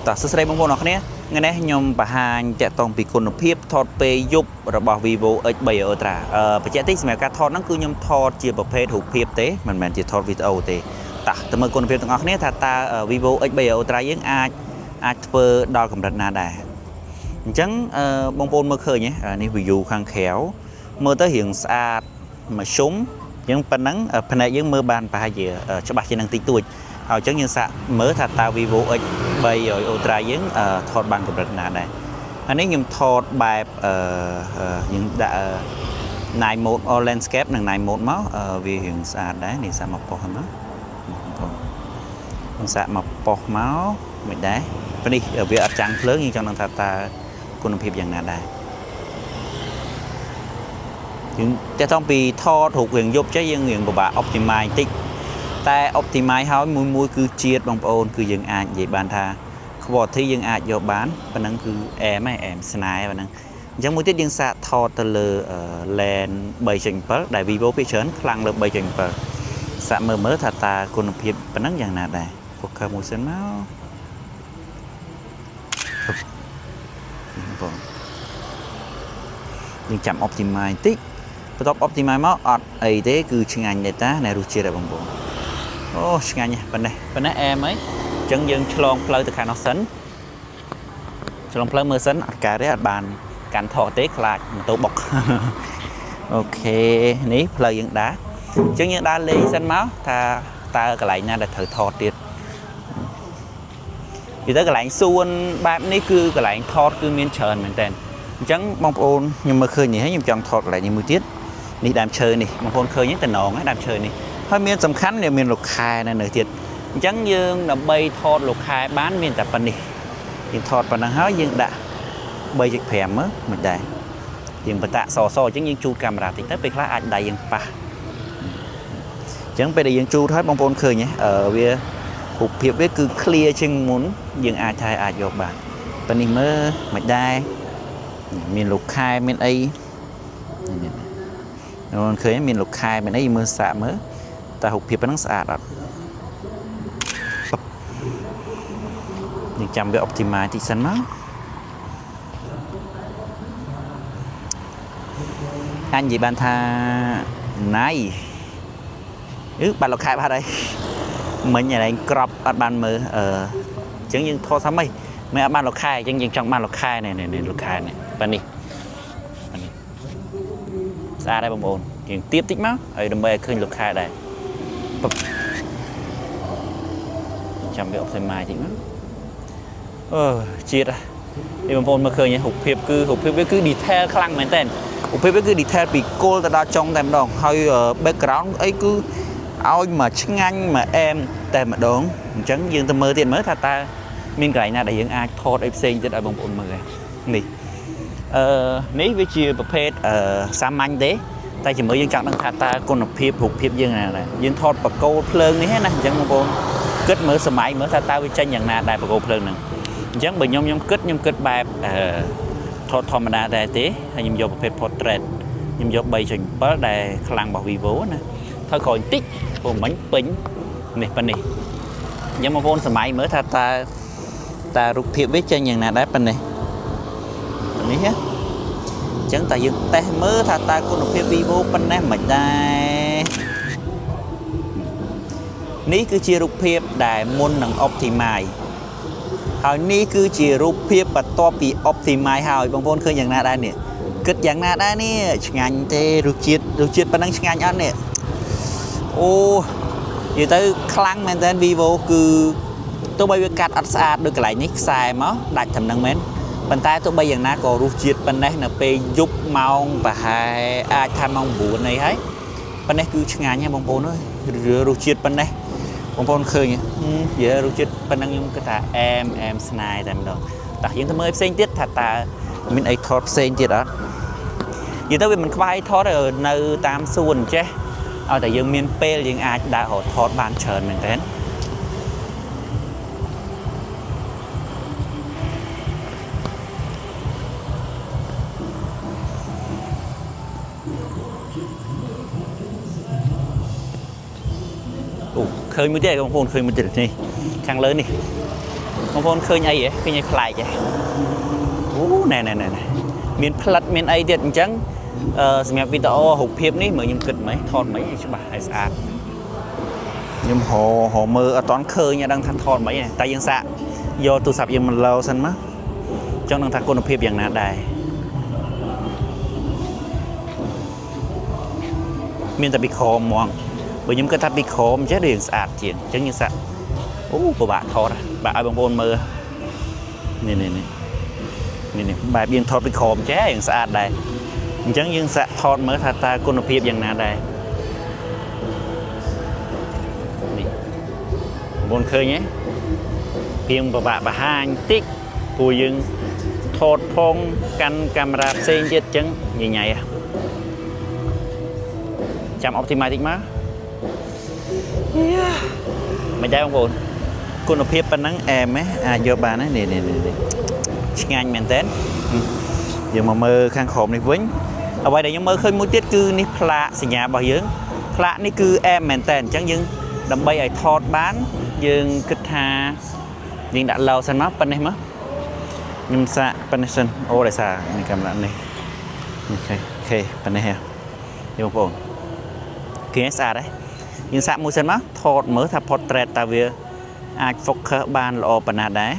តោះសួស្តីបងប្អូនអរគ្នាថ្ងៃនេះខ្ញុំបង្ហាញតាក់ទងពីគុណភាពថតពេលយប់របស់ Vivo X3 Ultra បញ្ជាក់តិចសម្រាប់ការថតហ្នឹងគឺខ្ញុំថតជាប្រភេទរូបភាពទេមិនមែនជាថតវីដេអូទេតោះទៅមើលគុណភាពទាំងអស់គ្នាថាតើ Vivo X3 Ultra យើងអាចធ្វើដល់កម្រិតណាដែរអញ្ចឹងបងប្អូនមើលឃើញទេនេះ view ខាងក្រៅមើលទៅរៀងស្អាតមធ្យមអញ្ចឹងប៉ុណ្ណឹងភ្នែកយើងមើលបានប្រហែលជាច្បាស់ជាងនឹងតិចតួចហើយអញ្ចឹងយើងសាកមើលថាតើ Vivo X 300 Ultra យើងថតបានកម្រិតណាដែរអានេះខ្ញុំថតបែបយើងដាក់ night mode all landscape និង night mode មកវារៀងស្អាតដែរនេះសាកមកប៉ុស្មកបងប្អូនខ្ញុំសាកមកប៉ុស្មកមិនដែរព្រោះនេះវាអត់ចាំងភ្លើងយើងចង់ដឹងថាតើគុណភាពយ៉ាងណាដែរយើងតែតងពីថតរូបរៀងយប់ចេះយើងរៀងពិបាក optimize តិចតែ optimize ហើយមួយមួយគឺជាតិបងប្អូនគឺយើងអាចនិយាយបានថា quality យើងអាចយកបានប៉ុណ្ណឹងគឺអែមហើយអែមស្នេហ៍ប៉ុណ្ណឹងអញ្ចឹងមួយទៀតយើងសាកថតទៅលើ lens 3.7ដែល Vivo ភាគច្រើនខ្លាំងលើ3.7សាកមើលមើលថាតើគុណភាពប៉ុណ្ណឹងយ៉ាងណាដែរ focus មួយសិនមកបងយើងចាំ optimize តិចបន្ទាប់ optimize មកអត់អីទេគឺឆ្ងាញ់ដែរតាណែរសជាតិដែរបងប្អូនអូឆ្ងាញ់ប៉ុណ្ណេះប៉ុណ្ណេះអែមហើយអញ្ចឹងយើងឆ្លងផ្លូវទៅខាងនោះសិនឆ្លងផ្លូវមើលសិនអត់កើតទេអត់បានកាន់ថតទេខ្លាចម៉ូតូបុក OK នេះផ្លូវយើងដើរអញ្ចឹងយើងដើរលេងសិនមកថាតើកន្លែងណាដែលត្រូវថតទៀតនិយាយទៅកន្លែងសួនបែបនេះគឺកន្លែងថតគឺមានច្រើនមែនតើអញ្ចឹងបងប្អូនខ្ញុំមើលឃើញនេះហើយខ្ញុំចង់ថតកន្លែងនេះមួយទៀតនេះដើមឈើនេះបងប្អូនឃើញទេតំណងហ្នឹងដើមឈើនេះហើយមានសំខាន់មានលោកខែនៅនៅទៀតអញ្ចឹងយើងដើម្បីថតលោកខែបានមានតែប៉ុណ្នេះយើងថតប៉ុណ្ណឹងហើយយើងដាក់3.5មើលមិនដែរយើងបតាក់សសអញ្ចឹងយើងជូតកាមេរ៉ាតិចទៅពេលខ្លះអាចដៃយើងប៉ះអញ្ចឹងពេលដែលយើងជូតហើយបងប្អូនឃើញទេអឺវារូបភាពវាគឺ clear ជាងមុនយើងអាចថាអាចយកបានប៉ុណ្នេះមើលមិនដែរមានលោកខែមានអីនេះបងប្អូនឃើញមានលោកខែមានអីមើលសាកមើលតើរូបភាពប៉ុណ្ណឹងស្អាតអត់យើងចាំវា optimize តិចសិនមក អាចនិយាយបានថាណៃអឺបាត់លោកខែបាត់ហើយមិញឯងក្របអត់បានមើលអឺអញ្ចឹងយើងថតថាម៉េចមិនអត់បានលោកខែអញ្ចឹងយើងចង់បានលោកខែនេះនេះលោកខែនេះប៉ានេះប៉ានេះស្អាតដែរបងប្អូនយើងទៀបតិចមកហើយដើម្បីឲ្យឃើញលោកខែដែរពឹបចាំវា optimize តិចមកអឺជាតិនេះបងប្អូនមើលឃើញរូបភាពគឺរូបភាពវាគឺ detail ខ្លាំងមែនតើរូបភាពវាគឺ detail ពីគល់ទៅដល់ចុងតែម្ដងហើយ background អីគឺឲ្យមកឆ្ងាញ់មកអែមតែម្ដងអញ្ចឹងយើងទៅមើលទៀតមើលថាតើមានកន្លែងណាដែលយើងអាចថតអីផ្សេងទៀតឲ្យបងប្អូនមើលនេះអឺនេះវាជាប្រភេទអឺសាមញ្ញទេតែជាមួយយើងចង់ដឹងថាតើគុណភាពរូបភាពយើងណាដែរយើងថតបកគោលភ្លើងនេះណាអញ្ចឹងបងប្អូនគិតមើលសម័យមើលថាតើវាចេញយ៉ាងណាដែរបកគោលភ្លើងហ្នឹងអញ្ចឹងបើខ្ញុំខ្ញុំគិតខ្ញុំគិតបែបអឺថតធម្មតាដែរទេហើយខ្ញុំយកប្រភេទ portrait ខ្ញុំយក3.7ដែលខ្លាំងរបស់ Vivo ណាថយក្រោយបន្តិចព្រោះមិញពេញនេះប៉ុណ្នេះអញ្ចឹងបងប្អូនសម័យមើលថាតើតើរូបភាពវាចេញយ៉ាងណាដែរប៉ុណ្នេះប៉ុណ្នេះណាអញ្ចឹងតើយើងតេស្តមើលថាតើគុណភាព Vivo ប៉ុណ្ណេះមិនដែរនេះគឺជារូបភាពដែលមុននឹង optimize ហើយនេះគឺជារូបភាពបន្ទាប់ពី optimize ហើយបងប្អូនឃើញយ៉ាងណាដែរនេះគិតយ៉ាងណាដែរនេះឆ្ងាញ់ទេរសជាតិរសជាតិប៉ុណ្ណឹងឆ្ងាញ់អត់នេះអូនិយាយទៅខ្លាំងមែនតើ Vivo គឺទោះបីវាកាត់អត់ស្អាតដូចកន្លែងនេះខ្សែមកដាច់ត្រឹមហ្នឹងមែនប៉ុន្តែទោះបីយ៉ាងណាក៏រសជាតិប៉ុណ្ណេះនៅពេលយប់ម៉ោងប្រហែលអាចថាម៉ោង9អីហើយប៉ុណ្ណេះគឺឆ្ងាញ់ហើយបងប្អូនអើយរសជាតិប៉ុណ្ណេះបងប្អូនឃើញនិយាយរសជាតិប៉ុណ្ណឹងខ្ញុំគិតថាអែមអែមស្នាយតែម្ដងតោះយើងទៅមើលផ្សេងទៀតថាតើមានអីថតផ្សេងទៀតអត់និយាយទៅវាមិនខ្វះអីថតទេនៅតាមសួនចេះឲ្យតែយើងមានពេលយើងអាចដើររកថតបានច្រើនមែនតើអូឃើញមួយទៀតបងប្អូនឃើញមួយទៀតនេះខាងលើនេះ បងប្អូនឃើញអីហ៎ឃើញអីប្លែកហ៎អូណែណែណែណែមានផ្លិតមានអីទៀតអញ្ចឹងអឺសម្រាប់វីដេអូរូបភាពនេះមើលខ្ញុំគិតមិនថតមិនឲ្យច្បាស់ឲ្យស្អាតខ្ញុំរហមើលអត់តន់ឃើញអត់ដឹងថាថតមិនទេតែយើងសាកយកទូរស័ព្ទយើងមកឡោសិនមកចង់ដឹងថាគុណភាពយ៉ាងណាដែរមានតែពីក្រោមហ្មងបើខ្ញុំគិតថាពីក្រោមចេះរៀងស្អាតជាងអញ្ចឹងយើងសាកអូពិបាកថតហ៎បាក់ឲ្យបងប្អូនមើលនេះនេះនេះនេះនេះបែបយើងថតពីក្រោមចេះរៀងស្អាតដែរអញ្ចឹងយើងសាកថតមើលថាតើគុណភាពយ៉ាងណាដែរនេះបងប្អូនឃើញទេ រៀងពិបាកបង្ហាញតិចព្រោះយើងថតផងកាន់កាមេរ៉ាផ្សេងទៀតអញ្ចឹងញញ៉ៃហ៎ចាំ optimize តិចមកមិនដែរបងប្អូនគុណភាពប៉ុណ្ណឹងអែមហ៎អាចយកបានណានេះនេះនេះឆ្ងាញ់មែនតើយើងមកមើលខាងក្រោមនេះវិញអ្វីដែលខ្ញុំមើលឃើញមួយទៀតគឺនេះផ្លាកសញ្ញារបស់យើងផ្លាកនេះគឺអែមមែនតើអញ្ចឹងយើងដើម្បីឲ្យថតបានយើងគិតថាយើងដាក់ឡោសិនមកប៉ុណ្ណេះមកខ្ញុំសាកប៉ុណ្ណេះសិនអូដោយសារនេះកាមេរ៉ានេះនេះ OK OK ប៉ុណ្ណេះហ៎នេះបងប្អូនគេស្អាតហ៎យើងសាកមួយសិនមកថតមើលថា portrait តើវាអាច focus បានល្អប៉ុណ្ណាដែរ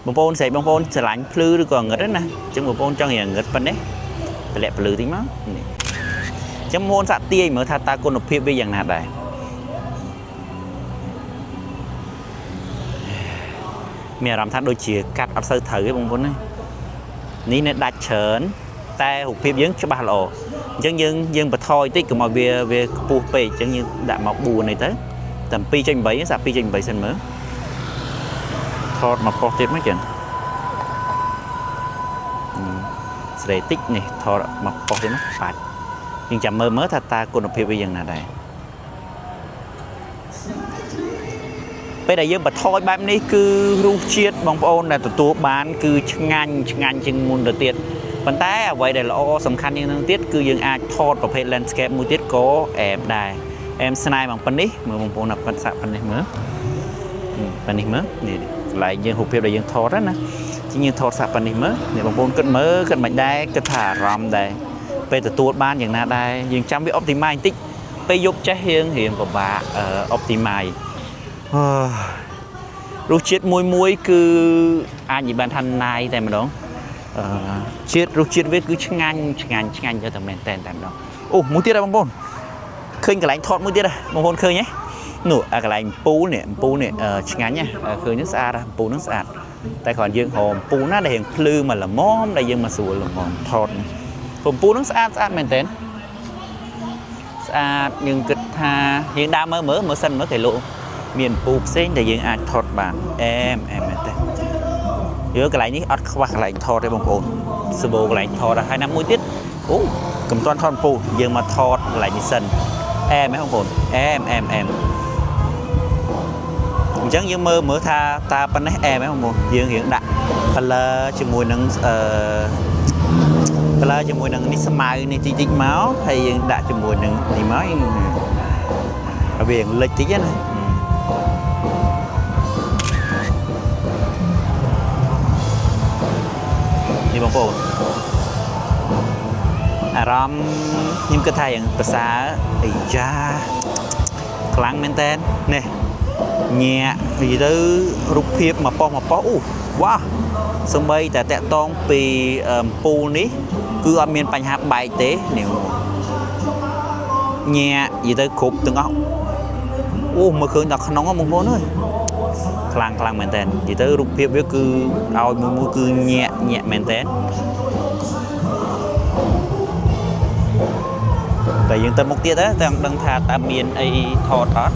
បងប្អូនស្រែកបងប្អូនស្រឡាញ់ភ្លឺឬក៏ងឹតណាអញ្ចឹងបងប្អូនចង់រៀងងឹតប៉ុណ្ណេះតម្លាក់ភ្លឺតិចមកនេះអញ្ចឹងបងប្អូនសាកទាយមើលថាតើគុណភាពវាយ៉ាងណាដែរមានអារម្មណ៍ថាដូចជាកាត់អត់សូវត្រូវទេបងប្អូនណានេះនៅដាច់ច្រើនតែរូបភាពយើងច្បាស់ល្អអញ្ចឹងយើងយើងបន្ថយតិចកុំឲ្យវាវាខ្ពស់ពេកអញ្ចឹងយើងដាក់មក4នេះទៅតែ2.8សា2.8សិនមើលថតមកប៉ុស្តិ៍ទៀតមកចឹងស្រេតិចនេះថតមកប៉ុស្តិ៍ទៀតមកបាច់យើងចាំមើលមើលថាតើគុណភាពវាយ៉ាងណាដែរពេលដែលយើងបន្ថយបែបនេះគឺរសជាតិបងប្អូនដែលទទួលបានគឺឆ្ងាញ់ឆ្ងាញ់ជាងមុនទៅទៀតប៉ុន្តែអ្វីដែលល្អសំខាន់ជាងនឹងទៀតគឺយើងអាចថតប្រភេទ landscape មួយទៀតក៏អែមដែរអែមស្នេហ៍បងប៉ុណ្នេះមើលបងប្អូនអាប៉ិនសាក់ប៉ុណ្នេះមើលប៉ុណ្នេះមើលនេះកន្លែងយើងរូបភាពដែលយើងថតណាជាងយើងថតសាក់ប៉ុណ្នេះមើលនេះបងប្អូនគិតមើលគិតមិនដែរគិតថាអារម្មណ៍ដែរពេលទទួលបានយ៉ាងណាដែរយើងចាំវា optimize បន្តិចពេលយប់ចេះរៀងរៀងពិបាក optimize អឺរសជាតិមួយមួយគឺអាចនិយាយបានថាណាយតែម្ដងអឺជាតិរសជាតិវាគឺឆ្ងាញ់ឆ្ងាញ់ឆ្ងាញ់យកតែមែនតែនតែម្ដងអូមួយទៀតហ៎បងប្អូនឃើញកន្លែងថតមួយទៀតហ៎បងប្អូនឃើញទេនោះអាកន្លែងអំពូលនេះអំពូលនេះឆ្ងាញ់ណាឃើញហ្នឹងស្អាតហ៎អំពូលហ្នឹងស្អាតតែគ្រាន់យើងរកអំពូលណាដែលរៀងភ្លឺមកល្មមដែលយើងមកស្រួលល្មមថតនេះអំពូលហ្នឹងស្អាតស្អាតមែនតើស្អាតយើងគិតថាយើងដើរមើលមើលមើលសិនមើលគេលោកមានអំពូលផ្សេងដែលយើងអាចថតបានអែមអែមមែនតើយើកន្លែងនេះអត់ខ្វះកន្លែងថតទេបងប្អូនសបោកន្លែងថតហើយណាមួយទៀតអូកុំទាន់ថតអំពូលយើងមកថតកន្លែងនេះសិនអែមហ៎បងប្អូនអែមអែមអែមអញ្ចឹងយើងមើលមើលថាតើប៉ុណ្ណេះអែមហ៎បងប្អូនយើងរៀងដាក់ color ជាមួយនឹងអឺ color ជាមួយនឹងនេះស្មៅនេះតិចតិចមកហើយយើងដាក់ជាមួយនឹងនេះមកយើងឲ្យវាលិចតិចណានេះបងប្អូនអារម្មណ៍ខ្ញុំគិតថាយ៉ាងប្រសើរអាយ៉ាខ្លាំងមែនតើនេះញាក់និយាយទៅរូបភាពមកប៉ុស្មកប៉ុស្អូវ៉ាសំបីតែតាក់តងពីអំពូលនេះគឺអត់មានបញ្ហាបែកទេនេះញាក់និយាយទៅគ្រប់ទាំងអស់អូមើលឃើញដល់ក្នុងហ្នឹងបងប្អូនអើយខ្លាំងខ្លាំងមែនតើនិយាយទៅរូបភាពវាគឺឲ្យមួយមួយគឺញាក់ញាក់មែនតើតែយើងទៅមុខទៀតទៅតែដឹងថាតើមានអីថតអត់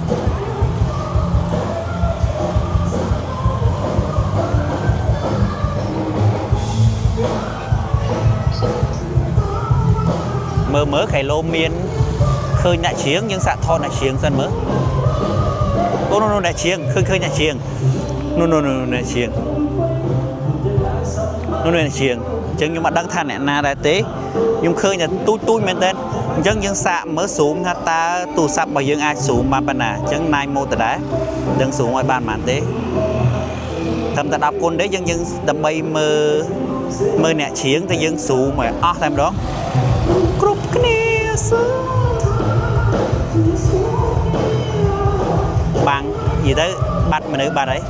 មើលមើលខៃឡូមានឃើញអ្នកច្រៀងយើងសាកថតអ្នកច្រៀងសិនមើលអូនោះនោះអ្នកច្រៀងឃើញឃើញអ្នកច្រៀងនោះនោះនោះអ្នកច្រៀងនោះនោះអ្នកច្រៀងអញ្ចឹងខ្ញុំអត់ដឹងថាអ្នកណាដែរទេខ្ញុំឃើញតែទូចទូចមែនតើអញ្ចឹងយើងសាកមើល zoom ថាតើទូរស័ព្ទរបស់យើងអាច zoom បានប៉ុណ្ណាអញ្ចឹង night mode ដដែលដឹង zoom ឲ្យបានប៉ុន្មានទេ ត្រឹមតែ10គុណទេយើងយើងដើម្បីមើលមើលអ្នកច្រៀងតែយើង zoom ឲ្យអស់តែម្ដងគ្រប់គ្នាសើបាំងនិយាយទៅបាត់មនុស្សបាត់ហើយ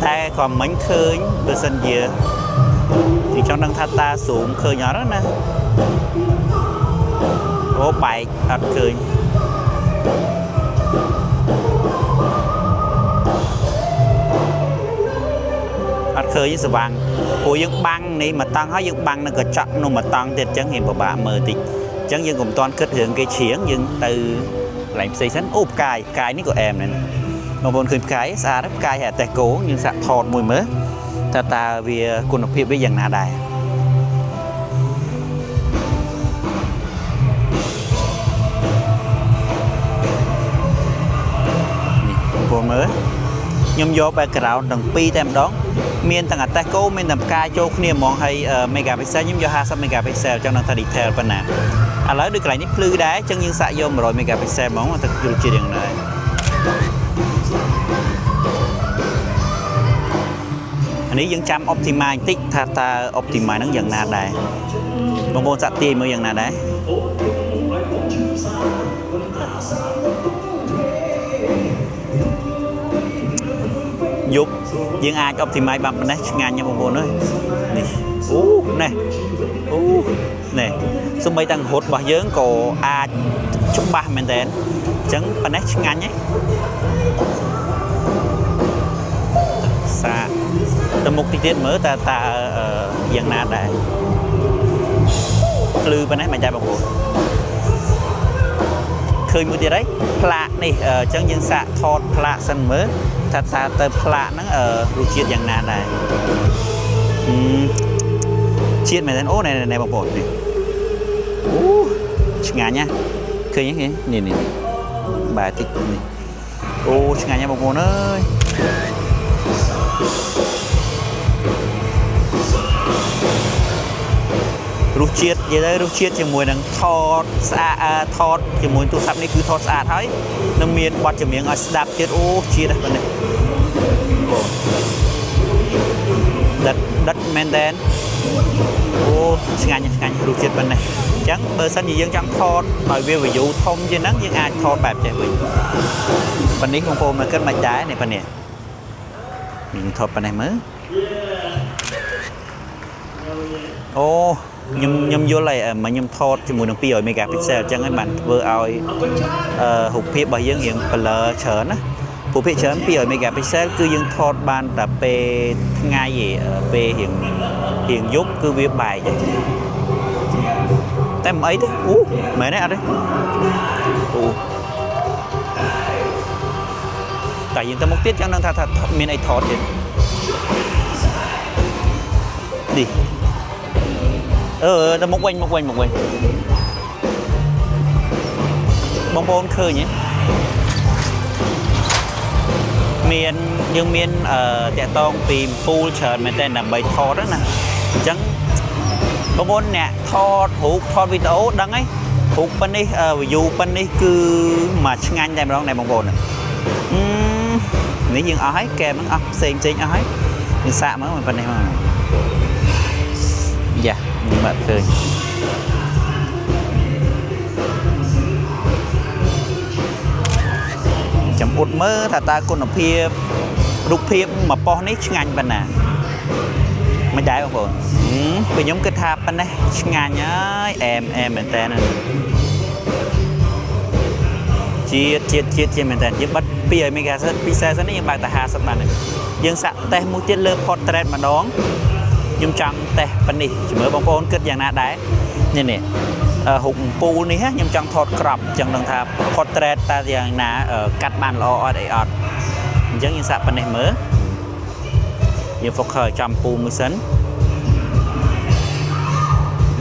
តែក៏មិញឃើញបើសិនជាទីចង់ដឹងថាតា zoom ឃើញអត់ណាអូបែកអត់ឃើញ អត់ឃើញស្វាងព្រោះយើងបាំងនេះមកតង់ហើយយើងបាំងនៅកញ្ចក់នោះមកតង់ទៀតអញ្ចឹងរៀងពិបាកមើលតិចអញ្ចឹងយើងកុំតាន់គិតរឿងគេច្រៀងយើងទៅកន្លែងផ្សេងសិនអូផ្កាយផ្កាយនេះក៏អែមដែរបងប្អូនឃើញផ្កាយស្អាតទេផ្កាយហើយអតេះគោយើងសាក់ថតមួយមើលតើតើវាគុណភាពវាយ៉ាងណាដែរនេះបងប្អូនមើលខ្ញុំយក background ទាំងពីរតែម្ដងមានទាំងអតេះគោមានទាំងផ្កាយចូលគ្នាហ្មងហើយ megapixel ខ្ញុំយក50 megapixel ចង់ដឹងថា detail ប៉ុណ្ណាឥឡូវដូចកន្លែងនេះភ្លឺដែរអញ្ចឹងយើងសាកយក100 megapixel ហ្មងទៅយល់ជាតិយ៉ាងណាអានេះយើងចាំ optimize បន្តិចថាតើ optimize ហ្នឹងយ៉ាងណាដែរបងប្អូនសាក់ទាយមើលយ៉ាងណាដែរយប់យើងអាច optimize បានប៉ុណ្ណេះឆ្ងាញ់ណាស់បងប្អូនអើយនេះអូនេះអូនេះសំបីតាំងរត់របស់យើងក៏អាចច្បាស់មែនតើអញ្ចឹងប៉ុណ្ណេះឆ្ងាញ់ហ៎សាកទៅមុខតិចទៀតមើលតើតើយ៉ាងណាដែរភ្លឺប៉ុណ្ណេះមិនដែរបងប្អូនឃើញមួយទៀតហើយផ្លាកនេះអញ្ចឹងយើងសាកថតផ្លាកសិនមើលថាតើទៅផ្លាកហ្នឹងរសជាតិយ៉ាងណាដែរអឺជាតិមែនទេអូណែណែបងប្អូននេះអូឆ្ងាញ់ណាស់ឃើញទេនេះនេះបាទតិចនេះអូឆ្ងាញ់ណាស់បងប្អូនអើយរសជាតិនិយាយទៅរសជាតិជាមួយនឹងថតស្អាតអឺថតជាមួយទូរស័ព្ទនេះគឺថតស្អាតហើយនឹងមានបទចម្រៀងឲ្យស្ដាប់ទៀតអូជាតិណាស់ប៉ុណ្ណេះបងដិតដិតមែនតើអូឆ្ងាញ់ឆ្ងាញ់រសជាតិប៉ុណ្ណេះអញ្ចឹងបើសិនជាយើងចង់ថតឲ្យវា view ធំជាងហ្នឹងយើងអាចថតបែបចេះវិញប៉ុណ្នេះបងប្អូនមកគិតមិនដែរនេះប៉ុណ្នេះយើងថតប៉ុណ្ណេះមើលអូខ្ញុំខ្ញុំយល់ហើយមកខ្ញុំថតជាមួយនឹង200 megapixel អញ្ចឹងហើយបានធ្វើឲ្យអឺរូបភាពរបស់យើងរៀង blur ច្រើនណាព្រោះភាគច្រើន200 megapixel គឺយើងថតបានតែពេលថ្ងៃឯងពេលរៀងរៀងយប់គឺវាបែកហើយតែមិនអីទេអូមែនទេអត់ទេអូតែយើងទៅមុខទៀតចង់ដឹងថាថាមានអីថតទៀតនេះអឺទៅមុខវិញមុខវិញមុខវិញបងប្អូនឃើញទេមានយើងមានអឺតាក់តងពីពូលច្រើនមែនតើដើម្បីថតណាអញ្ចឹងបងប្អូនអ្នកថតរូបថតវីដេអូដឹងហើយរូបប៉ុណ្នេះ view ប៉ុណ្នេះគឺមកឆ្ងាញ់តែម្ដងណែបងប្អូនអឺនេះយើងអស់ហើយកែមហ្នឹងអស់ផ្សេងផ្សេងអស់ហើយយើងសាកមើលប៉ុណ្នេះមកយ៉ាខ្ញុំបាត់ឃើញ ចាំអ៊ុតមើលថាតើគុណភាពរូបភាពមកប៉ុស្តិ៍នេះឆ្ងាញ់ប៉ុណ្ណាមិនដែរបងប្អូនពេលខ្ញុំគិតថាប៉ុណ្ណេះឆ្ងាញ់ហើយអែមអែមមែនតើណាជាតិជាតិជាតិជាមែនតើយើងបិទ200 megapixel 240សិននេះយើងបើកតែ50បានហើយយើងសាក់តេស្តមួយទៀតលើ portrait ម្ដងខ្ញុំចង់តេស្តប៉ុណ្នេះជំរឿបងប្អូនគិតយ៉ាងណាដែរនេះនេះរូបអំពូលនេះខ្ញុំចង់ថតក្របចង់ដឹងថា portrait តើយ៉ាងណាកាត់បានល្អអត់អីអត់អញ្ចឹងយើងសាក់ប៉ុណ្នេះមើលយើង focus ឲ្យចំពូលមួយសិន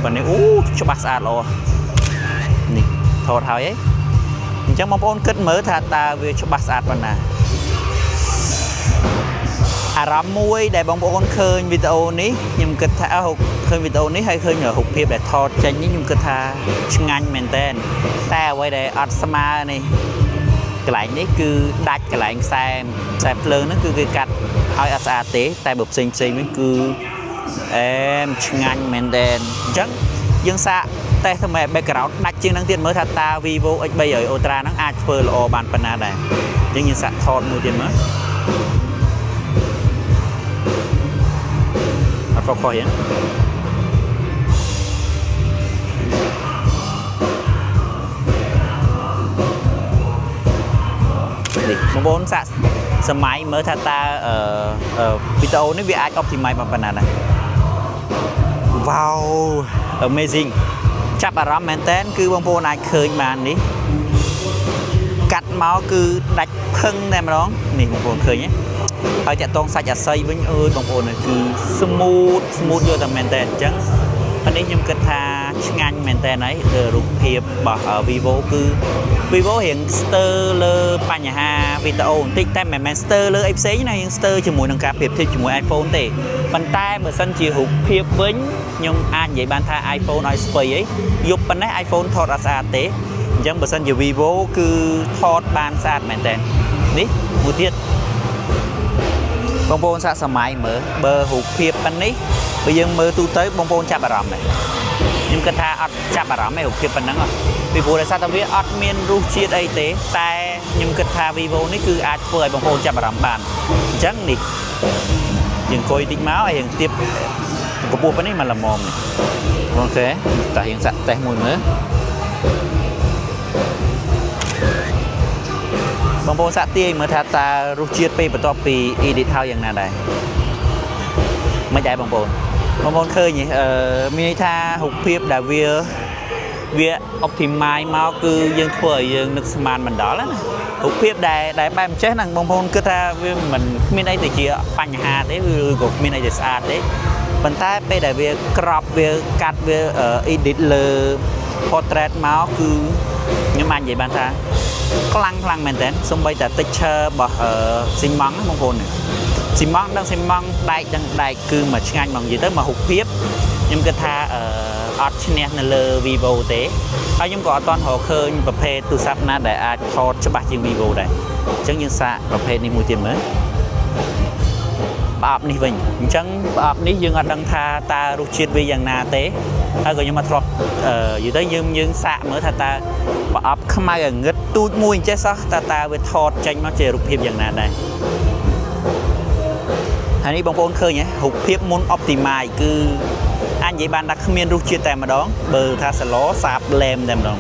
ប៉ុណ្នេះអូច្បាស់ស្អាតល្អនេះថតហើយហីអញ្ចឹងបងប្អូនគិតមើលថាតើវាច្បាស់ស្អាតប៉ុណ្ណាអារម្មណ៍មួយដែលបងប្អូនឃើញវីដេអូនេះខ្ញុំគិតថាឃើញវីដេអូនេះហើយឃើញរូបភាពដែលថតចេញនេះខ្ញុំគិតថាឆ្ងាញ់មែនតើតែអ្វីដែលអត់ស្មើនេះ កន្លែងនេះគឺដាច់កន្លែងខ្សែខ្សែភ្លើងហ្នឹងគឺគេកាត់ឲ្យអត់ស្អាតទេតែបើផ្សេងផ្សេងវិញគឺអែមឆ្ងាញ់មែនទែនអញ្ចឹងយើងសាកតេស្តធ្វើម៉េច background ដាច់ជាងហ្នឹងទៀតមើលថាតើ Vivo X300 Ultra ហ្នឹងអាចធ្វើល្អបានប៉ុណ្ណាដែរអញ្ចឹងយើងសាកថតមួយទៀតមើលអត់ focus ទេ នេះបងប្អូនសាកសម័យមើលថាតើអឺអឺវីដេអូនេះវាអាច optimize បានប៉ុណ្ណាដែរ Wow, amazing ចាប់អារម្មណ៍មែនតើគឺបងប្អូនអាចឃើញបាននេះកាត់មកគឺដាច់ផឹងតែម្ដងនេះបងប្អូនឃើញទេហើយតាក់តងសាច់អាស័យវិញអើយបងប្អូនគឺ smooth smooth យកតែមែនតើអញ្ចឹងអានេះខ្ញុំគិតថាឆ្ងាញ់មែនតើហើយរូបភាពរបស់ Vivo គឺ Vivo រៀងស្ទើរលើបញ្ហាវីដេអូបន្តិចតែមិនមែនស្ទើរលើអីផ្សេងណារៀងស្ទើរជាមួយនឹងការប្រៀបធៀបជាមួយ iPhone ទេប៉ុន្តែបើសិនជារូបភាពវិញខ្ញុំអាចនិយាយបានថា iPhone ឲ្យស្ពៃអីយប់ប៉ុណ្ណេះ iPhone ថតអត់ស្អាតទេអញ្ចឹងបើសិនជា Vivo គឺថតបានស្អាតមែនតើនេះមួយទៀតបងប្អូនសាកសម័យមើលបើរូបភាពប៉ុណ្នេះបើយើងមើលទូទៅបងប្អូនចាប់អារម្មណ៍ទេខ្ញុំគិតថាអត់ចាប់អារម្មណ៍ទេរូបភាពប៉ុណ្ណឹងហ៎ពីព្រោះដោយសារតែវាអត់មានរសជាតិអីទេតែខ្ញុំគិតថា Vivo នេះគឺអាចធ្វើឲ្យបងប្អូនចាប់អារម្មណ៍បានអញ្ចឹងនេះយើងអង្គុយតិចមកហើយយើងទៀបកម្ពស់ប៉ុណ្នេះមកល្មមនេះOK តោះយើងសាកតេស្តមួយមើលបងប្អូនសាកទាយមើលថាតើរសជាតិពេលបន្ទាប់ពី edit ហើយយ៉ាងណាដែរមិនដែរបងប្អូនបងប្អូនឃើញទេអឺមានន័យថារូបភាពដែលវា optimize មកគឺយើងធ្វើឲ្យយើងនឹកស្មានមិនដល់ណារូបភាពដែលដែលបែបអញ្ចេះហ្នឹងបងប្អូនគិតថាវាមិនគ្មានអីទៅជាបញ្ហាទេឬក៏គ្មានអីទៅស្អាតទេប៉ុន្តែពេលដែលវា crop វាកាត់វា edit លើ portrait មកគឺខ្ញុំអាចនិយាយបានថាខ្លាំងខ្លាំងមែនតើសំបីតា texture របស់ស៊ីម៉ង់បងប្អូនស៊ីម៉ង់ដឹងស៊ីម៉ង់ដែកដឹងដែកគឺមកឆ្ងាញ់មកនិយាយទៅមករូបភាពខ្ញុំគិតថាអឺអត់ឈ្នះនៅលើ Vivo ទេហើយខ្ញុំក៏អត់ទាន់រកឃើញប្រភេទទូរស័ព្ទណាដែលអាចថតច្បាស់ជាង Vivo ដែរអញ្ចឹងយើងសាកប្រភេទនេះមួយទៀតមើលប្រអប់នេះវិញអញ្ចឹងប្រអប់នេះយើងអត់ដឹងថាតើរសជាតិវាយ៉ាងណាទេហើយក៏ខ្ញុំអត់ធ្លាប់អឺនិយាយទៅយើងយើងសាកមើលថាតើប្រអប់ខ្មៅឲ្យងឹតទូចមួយអញ្ចេះសោះតើតើវាថតចេញមកជារូបភាពយ៉ាងណាដែរហើយនេះបងប្អូនឃើញហ៎រូបភាពមុន optimize គឺអាចនិយាយបានថាគ្មានរសជាតិតែម្ដងបើថាសឡសាបឡែមតែម្ដង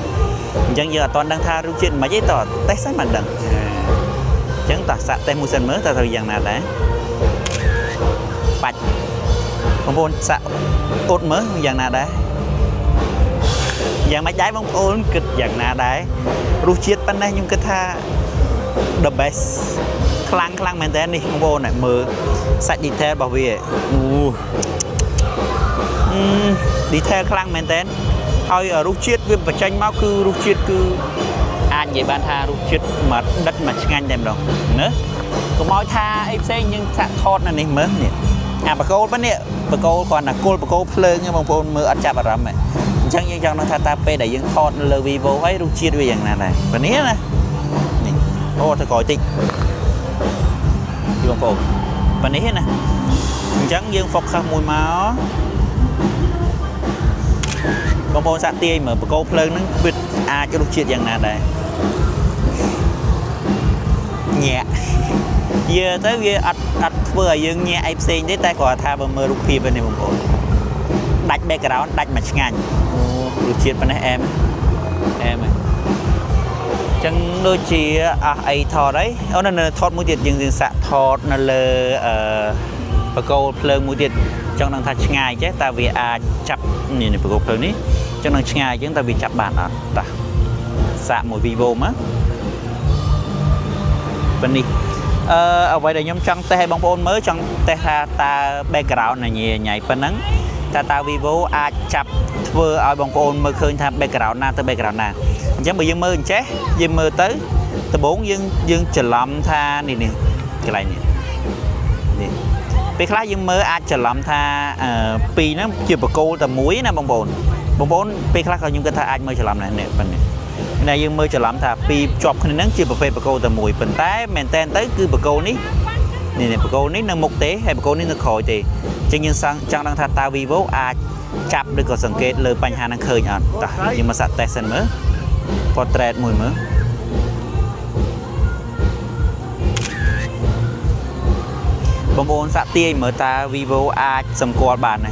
អញ្ចឹងយើងអត់ទាន់ដឹងថារសជាតិមិនទេតតេស្តសិនមិនដឹងអញ្ចឹងតោះសាកតេស្តមួយសិនមើលតើត្រូវយ៉ាងណាដែរបាច់បងប្អូនសាកអត់មើលយ៉ាងណាដែរយ៉ាងម៉េចដែរបងប្អូនគិតយ៉ាងណាដែររសជាតិប៉ុណ្ណេះខ្ញុំគិតថា the best ខ្លាំងខ្លាំងមែនតើនេះបងប្អូនមើលសាច់ detail របស់វាអូអឺ detail ខ្លាំងមែនតើហើយរសជាតិវាបញ្ចេញមកគឺរសជាតិគឺអាចនិយាយបានថារសជាតិមកដិតមកឆ្ងាញ់តែម្ដងណាកុំឲ្យថាអីផ្សេងយើងសាក់ថតនៅនេះមើលនេះអាបកគោលប៉ុណ្នេះបកគោលគ្រាន់តែគល់បកគោលភ្លើងទេបងប្អូនមើលអត់ចាប់អារម្មណ៍ទេអញ្ចឹងយើងចង់ដឹងថាតើពេលដែលយើងថតនៅលើ Vivo ហើយរសជាតិវាយ៉ាងណាដែរប៉ុណ្នេះណានេះអូទៅក្រោយតិចបងប្អូនប៉ុណ្នេះណាអញ្ចឹងយើង focus មួយមកបងប្អូនសាកទាយមើលបកគោភ្លើងហ្នឹងវាអាចរសជាតិយ៉ាងណាដែរញាក់យើទៅវាអត់អត់ធ្វើឲ្យយើងញាក់អីផ្សេងទេតែគ្រាន់ថាបើមើលរូបភាពនេះបងប្អូនដាច់ background ដាច់មកឆ្ងាញ់អូរសជាតិប៉ុណ្ណេះអែមអែមអញ្ចឹងដូចជាអស់អីថតអីអូនៅថតមួយទៀតយើងយើងសាក់ថតនៅលើអឺបកគោលភ្លើងមួយទៀតចង់ដឹងថាឆ្ងាយចេះតើវាអាចចាប់នេះបកគោលភ្លើងនេះចង់ដឹងឆ្ងាយអញ្ចឹងតើវាចាប់បានអត់តោះសាកមួយ Vivo មកប៉ុណ្នេះអឺអ្វីដែលខ្ញុំចង់តេស្តឲ្យបងប្អូនមើលចង់តេស្តថាតើ background ណាញ៉ៃប៉ុណ្ណឹងតើតើ Vivo អាចចាប់ធ្វើឲ្យបងប្អូនមើលឃើញថា background ណាទៅ background ណាអញ្ចឹងបើយើងមើលអញ្ចេះយើងមើលទៅដំបូងយើងយើងច្រឡំថានេះនេះកន្លែងនេះនេះពេលខ្លះយើងមើលអាចច្រឡំថាអឺពីរហ្នឹងជាបកគោលតែមួយណាបងប្អូនបងប្អូនពេលខ្លះក៏ខ្ញុំគិតថាអាចមើលច្រឡំដែរនេះប៉ុណ្នេះ ណាយើងមើលច្រឡំថាពីរជាប់គ្នាហ្នឹងជាប្រភេទបង្គោលតែមួយប៉ុន្តែមែនតែនទៅគឺបង្គោលនេះនេះនេះបង្គោលនេះនៅមុខទេហើយបង្គោលនេះនៅក្រោយទេអញ្ចឹងយើងសង់ចង់ដឹងថាតើ Vivo អាចចាប់ឬក៏សង្កេតលើបញ្ហាហ្នឹងឃើញអត់តោះយើងមកសាកតេស្តសិនមើល portrait មួយមើលបងប្អូនសាកទាយមើលតើ Vivo អាចសម្គាល់បានទេ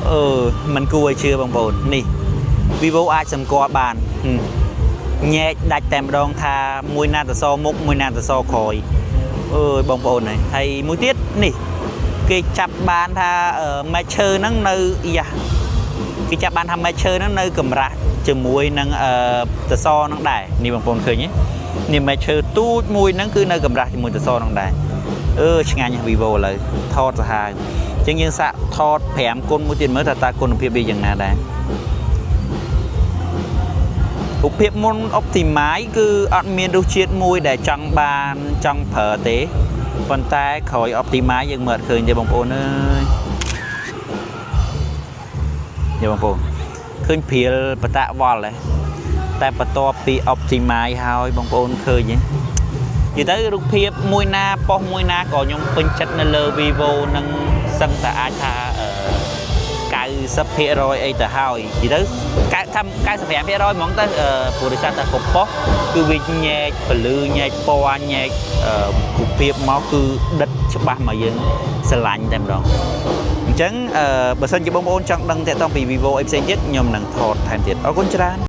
អឺมันគួរឲ្យជឿបងប្អូននេះ Vivo អាចសម្គាល់បានហឹមញែកដាច់តែម្ដងថាមួយណាតសមុខមួយណាតសក្រោយអើយបងប្អូនហើយហើយមួយទៀតនេះគេចាប់បានថាមែឈើហ្នឹងនៅយ៉ាគេចាប់បានថាមែឈើហ្នឹងនៅកម្រាស់ជាមួយនឹងអឺតសហ្នឹងដែរនេះបងប្អូនឃើញទេនេះមែឈើទូចមួយហ្នឹងគឺនៅកម្រាស់ជាមួយតសហ្នឹងដែរអឺឆ្ងាញ់ណាស់ Vivo ឥឡូវថតសាហាវអញ្ចឹងយើងសាកថត5គុណមួយទៀតមើលថាតើគុណភាពវាយ៉ាងណាដែរ រូបភាពមុន optimize គឺអត់មានរសជាតិមួយដែលចង់បានចង់ប្រើទេប៉ុន្តែក្រោយ optimize យើងមើលអត់ឃើញទេបងប្អូនអើយយបងប្អូនឃើញព្រាលបតៈវល់ហ៎តែបន្ទាប់ពី optimize ហើយបងប្អូនឃើញទេនិយាយទៅរូបភាពមួយណាប៉ុស្មួយណាក៏ខ្ញុំពេញចិត្តនៅលើ Vivo នឹងសឹងតែអាចថាអឺ 90%អីទៅហើយនិយាយទៅកៅថា95%ហ្មងទៅអឺព្រោះដោយសារតែកប៉ុសគឺវាញែកពលឺញែកពណ៌ញែកអឺរូបភាពមកគឺដិតច្បាស់មកយើងស្រឡាញ់តែម្ដងអញ្ចឹងអឺបើសិនជាបងប្អូនចង់ដឹងតាក់ទងពី Vivo អីផ្សេងទៀតខ្ញុំនឹងថតថែមទៀតអរគុណច្រើន។